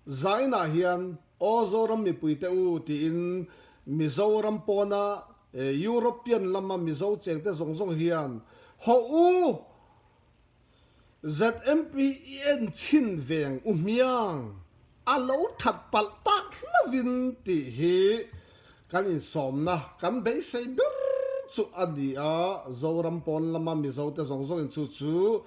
Zainah hian Aw Zoram mipuite u tiin Mizoram pawna European lama Mizo chengte zawng zawng hian hawh u ZMP i en chhin veng u hmiang a lo that palh tak hlovin tih hi kan insawmna kan beisei ber chu a ni a, Zoram pawn lama Mizote zawng zawngin chu chu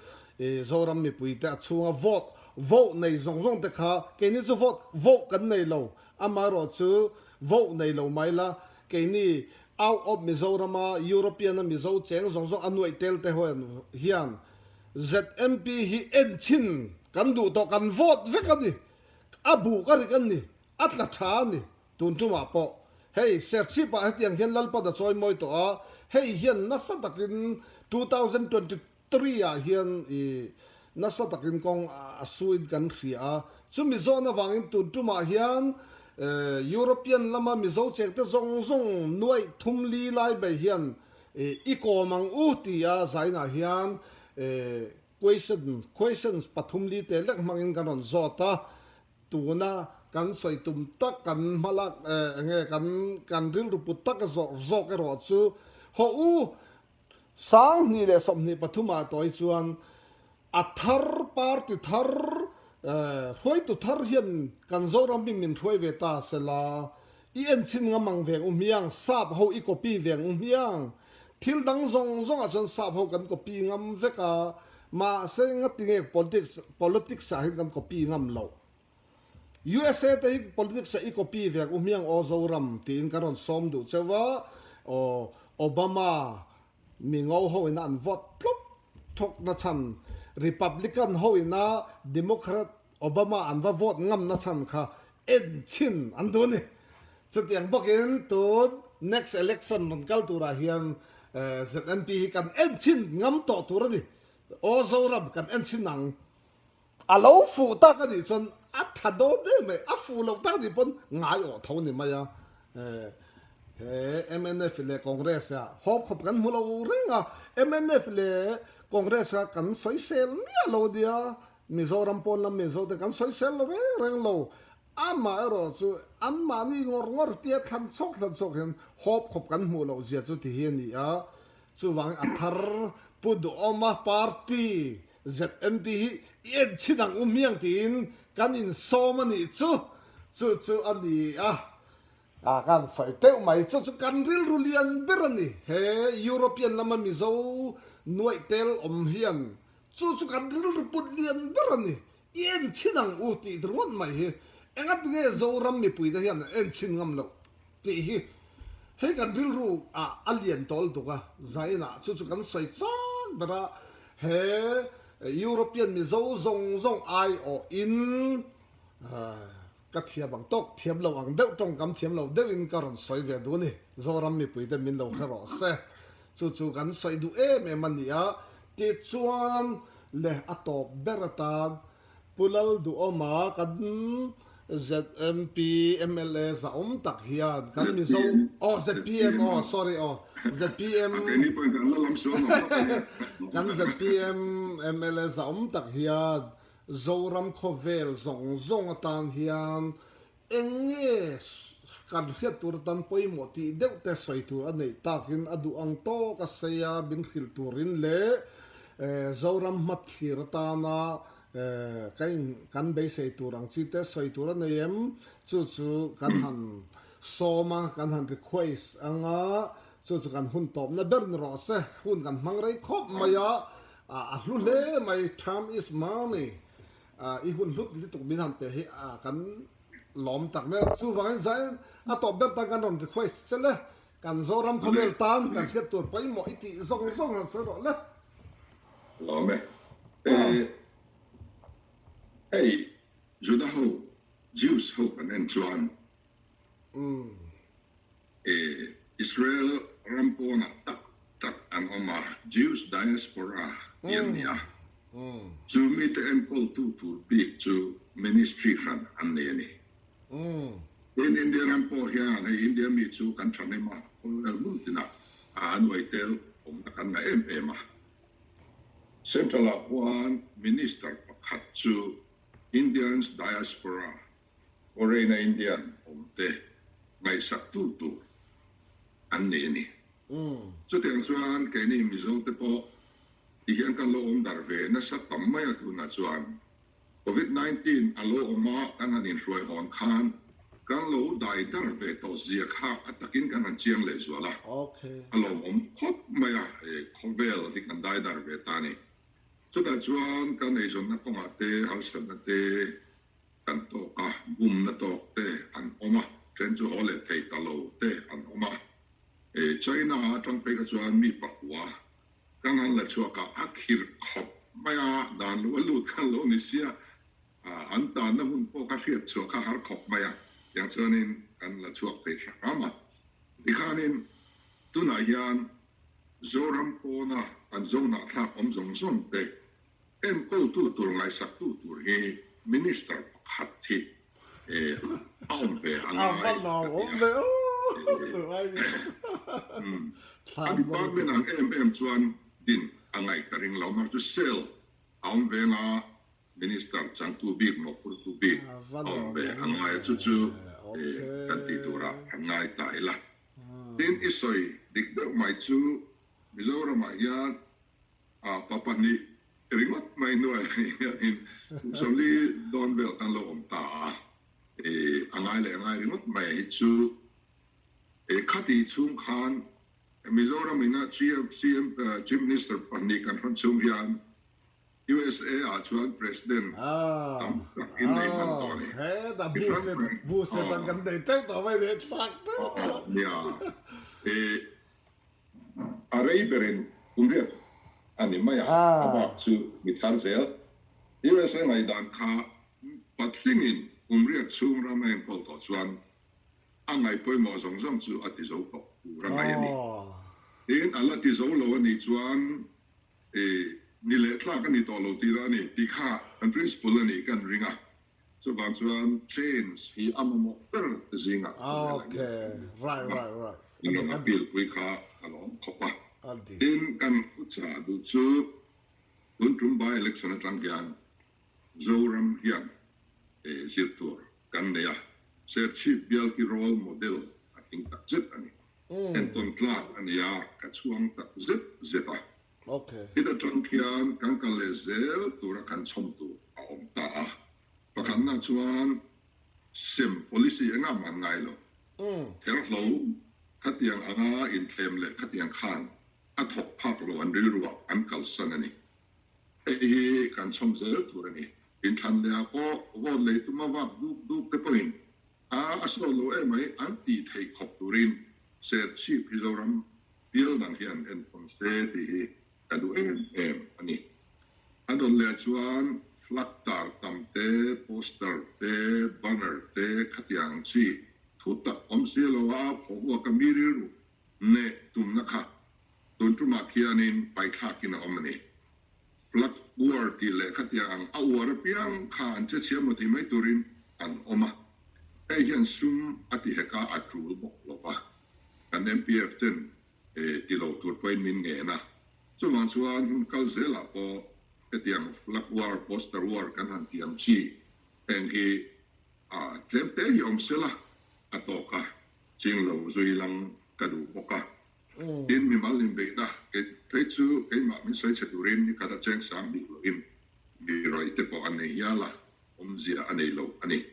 Zoram mipuite a chhunga vote vote nei zawng zawng te kha keini chu vote vote kan nei lo amaherawh chu vote nei lo mai la keini out of Mizoram a European a Mizo cheng zawng zawng a nuaih tel te hian ZMP hi en chhin kan duh tawh kan vote vek a ni a buh ka rik a ni a tla tha a ni tun tumah pawh hei Serchhip ah hetiang hian Lalpan a chawi mawi tawh a hei hian nasa takin 2023 ah hian i nasa takin kawng a suin kan hria a, chumi zawn avangin tun tumah hian European lama Mizo chengte zawng zawng nuaih thum li lai bai hian i kawm ang u tia zainah hian question questions pathum li te lek hmangin kan rawn zawt a, tuna kan sawi tum tak kan hmalak enge kan kan rilru put tak zawk zawk erawh chu hawh u 2023 ah tawi chuan a thar party thar hruaitu thar hian kan Zoram hi min hruai ve ta sela i en chhin ngam ang veng u hmiang sap ho i copy veng u hmiang thil dang zawng zawng ah chuan sap ho kan copy ngam vek a mahse ngatinge politics politics ah hian kan copy ngam loh. USA te hi politics ah i copy vek u hmiang aw Zoram tiin kan rawn sawm duh cheu a, aw Obama mi ngo ho ina an vote tlawp thawk na chhan Republican ho ina Democrat Obama an va vote ngam na chhan kha en chhin an duh a ni. Chutiang bawkin tun next election rawn kal turah hian. ZMP hi kan en chhin ngam tawh tur a ni. Aw Zoram kan en chhin ang. A lo fuh tak a nih chuan a tha dawn em mai, a fuh loh tak a nih pawn ngai awh tho ni mai a. He mnf leh Congress ah hawp khawp kan hmu lo reng a, mnf leh Congress kha kan sawisel miah lo a nia, Mizoram pawn lam Mizo te kan sawisel lo reng reng lo. Amaherawh chu anmahni ngawr ngawr tia thlan chhawk thlan chhawk hian hawp khawp kan hmuh loh zia chu ti hi a ni a, chuvangin a thar Pu Duhawma party ZMP hi i en chhin ang u hmiang tiin kan insawm a nih chu, chu chu a ni a, a kan sawi teuh mai, chu chu kan rilru lian ber a ni. He European lama Mizo nuaih tel awm hian chu chu kan rilru put lian ber a ni. I en chhin ang u tih ringawt mai hi engat nge Zoram mipuite hian an en chhin ngam loh tih hi hei kan rilru ah a lian tawl tuk a, Zainah chu chu kan sawi chak ber a, he European Mizo zawng zawng aiawh in ka thiam ang tawk thiam lo ang deuh tawngkam thiam lo deuh in ka rawn sawi ve duh a ni, Zoram mipuite min lo hre rawh se. Chu chu kan sawi duh em em a ni a, tichuan le a tawp ber atan Pu Lalduhawma kan ZMP mla zahawm tak hian kan Mizo aw zpm aw sorry aw zpm kan zpm mla zahawm tak hian Zoram khawvel zawng zawng atan hian Eng nge kan hriat tur atan pawimawh tih deuh te sawi tur a neih takin a duh ang tawk a sei a, min hrilh turin leh Zoram hmathlir atana kan beisei tur ang chi te sawi tur a nei em? Chu chu kan han sawm a, kan han request ang a, chu chu kan hun tawpna ber ni rawh se. Hun kan hmang rei khawp mai a, a hlu hle mai, time is money. I hun hlut lutuk min han pe hi kan lawm tak mai a, chuvangin zain a tawp ber tan kan rawn request che le, kan Zoram khawvel tan kan hriat tur pawimawh i tih zawng zawng rawn sawi rawh le. Lawm e. Hei Juda ho, Jews ho kan en chuan Israel ram pawnah tak tak an awm a, Jews diaspora hi an ni a. Chu mite enkawltu tur bik chu ministry hran an nei a ni. Tin, India ram pawh hian hei India mi chu kan thahnem a, khawvel hmun tinah a nuai tel awmna kan ngah em em a. Central-ah khuan minister pakhat chu Indians diaspora Foreign a Indian awmte ngaihsak tu tur an ni a ni. Chutiang chuan keini Mizo te pawh ti hian kan lo awm dar ve nasa tam mai a tunah chuan Covid 19 a lo awm a kan han inhruai hawn khan kan lo dai dar ve tawh zia kha a takin kan han chiang leh zual a, a lawmawm khawp mai a, khawvel hi kan dai dar ve ta a ni. Chutah chuan kan eizawnna kawngah te harsatna te Kan tawk a, bumna tawk te an awm a, then chu haw leh thei ta lo te an awm a. China atang phei kha chuan mi pakua kan han la chhuak a, a khir khawp mai a, dan lo a lut kha lo ni sia, an tanna hun pawh kha hriat chhuah kha har khawp mai a, tiang chuanin kan la chhuak thei hram a. Tikhanin tunah hian Zoram pawna an zohnahthlak awm zawng zawng te Enkawltu tur ngaihsaktu tur hi Minister pakhat hi a awm ve a ngai ka ti a. A department ang em em chuan din a ngaih ka ring lo, mar chu cell a awm ve anga Minister changtu bik mawhphurtu bik a awm ve a ngai a, chu chu kan tih turah kan ngai ta ila. Tin, i sawi dik deuh mai chu Mizoramah hian A pa pahnih ringawt mai hnuaiah hianin kum sawmli dawn vel khan lo awm ta a, a ngai leh a ngai ringawt mai hi chu khati chhung khan Mizoram ina Chief Minister pahnih kan hrawn chhung hian USA ah chuan President tam tak in nei hman tawh a ni. Nia. A rei berin kum riat a ni mai a, a bak chu mi thar zel. USA ngaihdan kha patlingin kum riat chhung ram a enkawl tawh chuan a ngaih pawimawh zawng zawng chu a ti zo tawh tur a ngaih a ni. Tin, a la ti zo lo a nih chuan i ni leh tlak a ni tawh lo tih dah a ni tih kha kan principle a nih kan ring a. Chuvang chuan change hi a mamawh ber te zingah khawvelah hian kan ni a, in rawn appeal pui kha ka lawm khawp a. Tin, kan thuchah duh chu tun tum by election atang hian Zoram hian zir tur kan nei a, Serchhip bial khi role model a tling tak zet a ni. Entawn tlak a ni a, ka chhuang tak zet zet a. Hit atang khian kan kal leh zel tura kan chhawm tur a awm ta a. Pakhatna chuan sem policy engah man ngai lo. Therhlo khatiang anga inthlem leh khatiang khan a thawk phak lo an rilruah an kalsan a ni. Hei hi kan chhawm zel tur a ni. Inthlan lehah pawh vote lei tuma vak duk duk te pawhin a a sawt lo em mai an tih theih khawp turin Serchhip hi Zoram bial dang hian entawn se tih hi ka duh em em a ni. A dawn leh chuan flag tar tam te, poster te, banner te khatiang ang chi thu tak awm si lo a phawvuak a mi rilru neh tumna kha tun tumah khianin paithlakin a awm a ni. Flag uar tih leh khatiang ang a uar apiang kha an che chhia maw tih mai turin an awm a. Hei hian sum a ti hek a, a tul bawk lo va. Kan MPF ten ti lo tur pawhin min ngen a. Chuvang chuan hun kal zelah pawh hetiang flag uar, poster uar kan han ti ang chi heng hi tlem te hi awm sela a tawk a, ching lo zui lang ka duh bawk a. Tin, mimal inbeihna kei phei chu keimah min sawi chhe turin ni khat a cheng sang bik loin mi rawih te pawh an nei hial a, awmzia a nei lo a ni.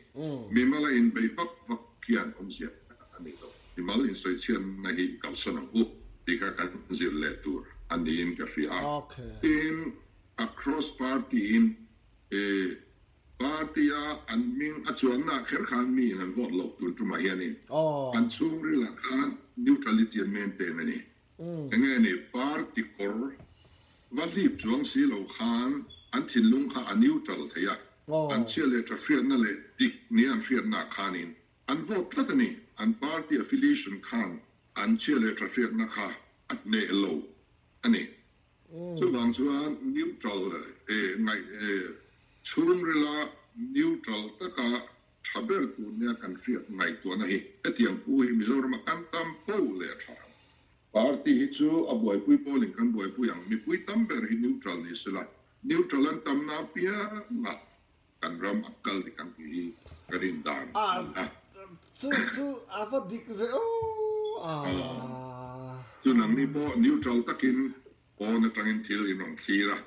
Mimala inbeih vak vak hian awmzia a nei lo. Mimal insawichhiatna hi i kalsan ang u tih kha kan zir leh tur a niin ka hria a. Tin, a cross party in Party a an hming a chuanna kher khan mi in an vote loh tun tumah hianin an chhungril ah khan neutrality an maintain a ni. Enge ni party kawr va hlip chuang si lo khan an thinlung kha a neutral thei a, an chhia leh tha hriatna leh dik nia an hriatna ah khanin an vote tlat a ni. An party affiliation khan an chhia leh tha hriatna kha a hneh lo a ni. Chuvang chuan neutral ngaih chhungrila neutral taka tha ber tur nia kan hriat ngaihtuahna hi hetiang pu hi Mizorama kan tam po leh a tha ang. Party hi chu a buaipui pawlin kan buaipui ang, mipui tam ber hi neutral ni sela, neutral an tamna apianga kan ram a kal dik ang tih hi ka rin dan a ni a. Chu chu a va dik ve aw a. Chu nangni pawh neutral takin pawn atangin thil in rawn thlir a,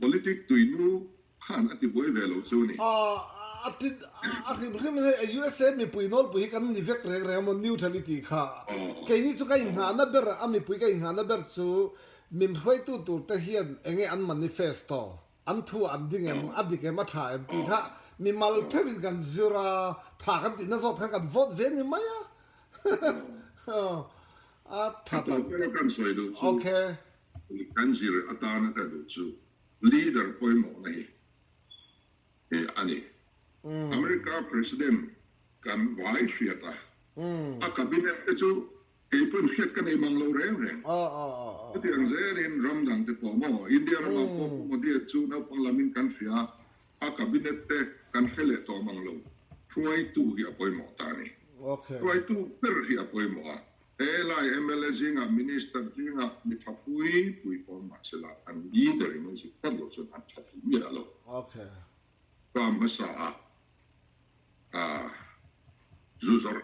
politic tuinu khan a ti buai ve lo chu ni. A ti a hrim hrim hei USA mipui nawlpui hi kan ni vek reng reng a maw neutrality kha. Keini chu ka inghahna ber a mipui ka inghahna ber chu min hruaitu tur te hian enge an manifesto An thu an ding em, a dik em, a tha em tih kha mimal theuhin kan zir a, tha kan tihna zawt khan kan vote ve ni mai a. A tha tak. A tawp ber kan sawi duh chu, kan zir atana ka duh chu leader pawimawhna hi a ni. America President kan vai hriat a, a cabinet te chu Kei pawn hriat ka nei mang lo reng reng. Chutiang zelin ram dang te pawh maw, India ramah pawh Pu Modi-a chu naupang lamin kan hria a, a cabinet te kan hre leh tawh mang lo. Hruaitu hi a pawimawh ta a ni. Hruaitu ber hi a pawimawh a, helai mla zingah, minister zingah mi tha pui pui pawh mahsela an leader in an zuk tlat loh chuan an tha thei miah lo. Ram hmasa ah zu zawrh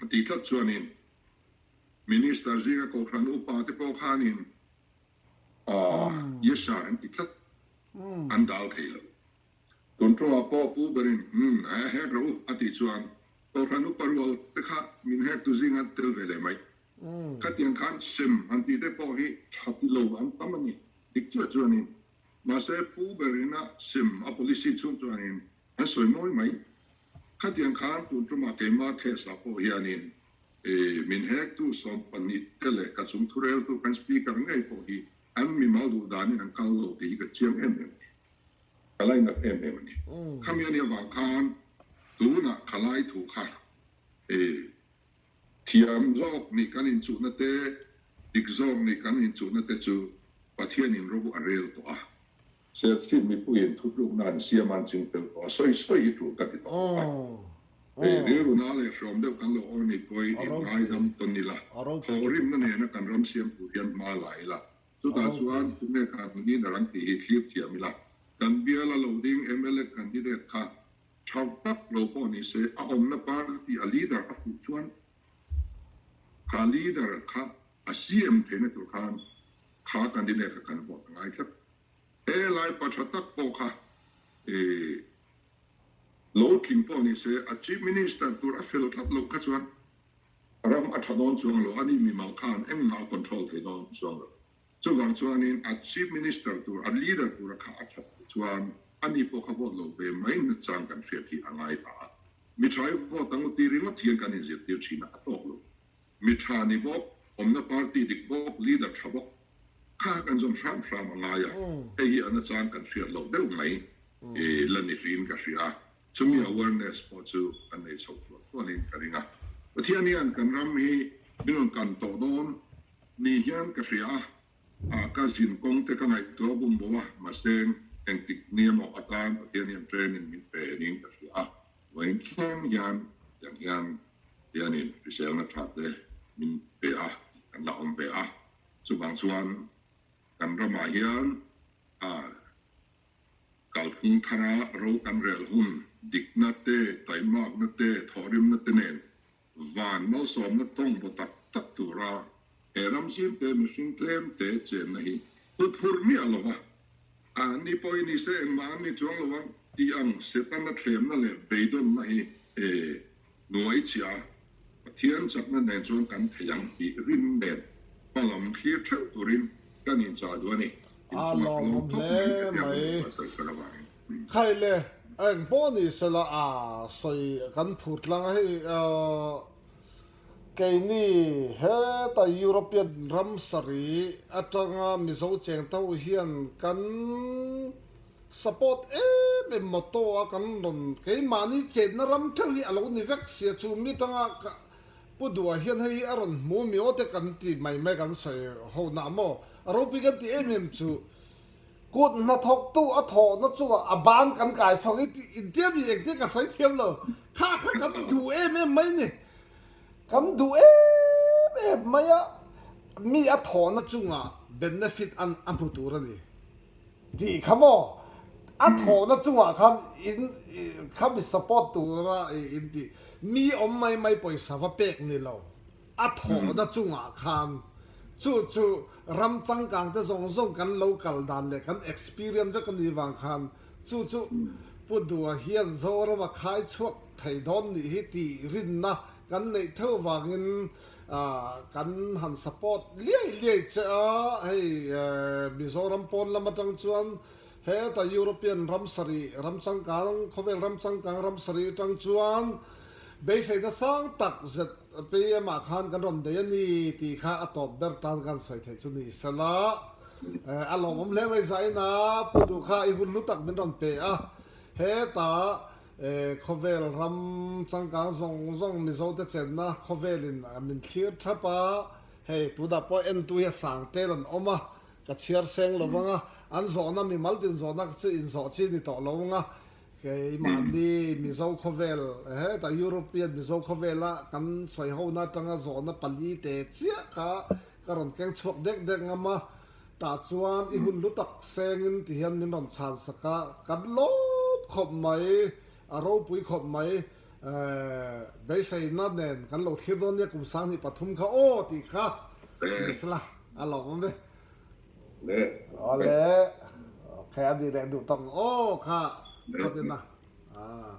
A tih tlat chuanin Minister zinga Kohhran upa te pawh khanin Yes sir an ti tlat, an dal thei lo. Control ah pawh pu berin Umm a hek rawh u a tih chuan Kohhran upa rual te kha min hek tu zinga tel ve leh mai. Khatiang khan sem han tih te pawh hi tha ti lo an tam a ni. Dik chiah chuanin mahse pu berina sem a policy chhung chuanin an sawi mawi mai. Khatiang khan tun tumah keimah case-ah pawh hianin min hektu 12 te leh ka chung thureltu kan Speaker ngei pawh hi an mimal duh danin an kal lo tih hi ka chiang em em a ni. Ka lainat em em a ni. Khami a nih avang khan tunah ka lai thu kha thiam zawk nih kan inchuhna te, Dik zawk nih kan inchuhna te chu Pathianin ro a rel tawh a. Serchhip mipuiin thutlukna an siam a an chingfel tawh a, sawi sawi hi tul ka ti tawh bawk a. Hei rilru na leh hrawm deuh kan lo aw ni pawhin inngaidam tawn ila, thawhrimna nena kan ram siam tur hian hma la ila, chutah chuan tunge kan leader an tih hi thlir thiam ila, kan biala lo ding mla candidate kha tha vak lo pawh ni se a awmna party a leader a fuh chuan kha leader kha a CM theihna tur khan kha candidate kha kan vote a ngai tlat. He lai pa tha tak pawh kha ih lo tling pawh ni se a Chief Minister tur a fel tlat loh kha chuan ram a tha dawn chuang lo a ni mimal khan engmah a control thei dawn chuang lo. Chuvang chuanin a Chief Minister tur a leader tura kha a that loh chuan ani pawh kha vote lo ve mai nachang kan hriat hi a ngai ta a. Mi tha i vote ang u ti ringawt hian kan inzirtir thin a, a tawk lo. Mi tha ni bawk, awmna party dik bawk, leader tha bawk kha kan zawn hram hram a ngai a, hei hi a nachang kan hriat loh deuh mai i la ni hriin ka hria a, chumi awareness pawh chu kan nei chho tual tualin ka ring a. Pathian hian kan ram hi min rawn kan tawh dawn ni hian ka hria a, a ka zin kawng te ka ngaihtuah bum bo a, mahse engtik ni emaw atan Pathian hian training min pe niin ka hria a, vawiin thleng hian tiang hian hianin hriselna tha te min pe a, kan la awm ve a, chuvang chuan kan ramah hian a kalphung thara ro kan rel hun dikna te, taimakna te, thawhrimna te nen van malsawmna tawng baw tak tak tura he ram zimte mihring tlem te chenna hi huphurh miah lo va, a ni pawhin ni se engmah an ni chuang lo ang tih ang Setana thlemna leh beidawnna hi e nuai chhia a, Pathian chakna nen chuan kan thei ang tih rin nen hma lam thlir theuh turin kan inchah duh a ni. A Inchungah ka lawm lawmawm khawp mai hle hetiang mai. hun ka sawi sawi avangin. Khai le, eng pawh ni sela a sawi kan phur tlang a hei keini heta European ram sarih atanga Mizo cheng tho hian kan support em em motto a kan rawn keimahni chenna ram theuh hi a lo ni vek sia chu mi tanga ka Pu Duha hian hei hi a rawn hmu mi aw te kan ti mai mai kan sawi ho nah maw a ropui kan ti em em chu Kut hnathawktu a thawhna chungah a ban kan kai chhuak i tih intiam hi engtin ka sawi thiam lo. Kha kha kan duh em em mai ni. Kan duh em em mai a, mi a thawhna chungah benefit an a hmu tur a ni tih kha maw? A thawhna chungah khan in kha mi support tura in tih mi awm mai mai pawisa va pek ni lo. A thawhna chungah khan chu chu ram changkang te zawng zawng kan lo kal dan leh kan experience vek a nih vang khan chu chu Pu Dua hian Zoram a khai chhuak thei dawn nih hi tih rinna kan neih theuh vangin kan han support liai liai che a, hei Mizoram pawn lam atang chuan heta European ram sarih ram changkang khawvel ram changkang ram sarih atang chuan beiseina sang tak zet PM ah khan kan rawn nei a ni tih kha a tawp ber tan kan sawi theih chu ni sela a lawmawm hle mai zain a Pu Duh kha i hun hlu tak min rawn pe a, heta khawvel ram changkang zawng zawng Mizo te chenna khawvelin min thlir thap a, hei tunah pawh entu hi a sang tel an awm a, ka chhiar seng lo vang a, an zawhna mimal tin zawhna chu inzawh chi ni tawh lo ang a, Keimahni Mizo khawvel, hetah European Mizo khawvela kan sawi hona atanga zawhna palite chiah kha ka rawn keng chhuak dek dek ngam a, tah chuan i hun lu tak sengin ti hian min rawn chhan sak a, kan lawp khawp mai, a ropui khawp mai, beiseina nen kan lo thlir dawn nia kum 2003 kha aw tih kha ni sela a lawmawm ve. Le. Awle. Okay, a ni leh duh tawk ang aw kha. Khatin a. Ah.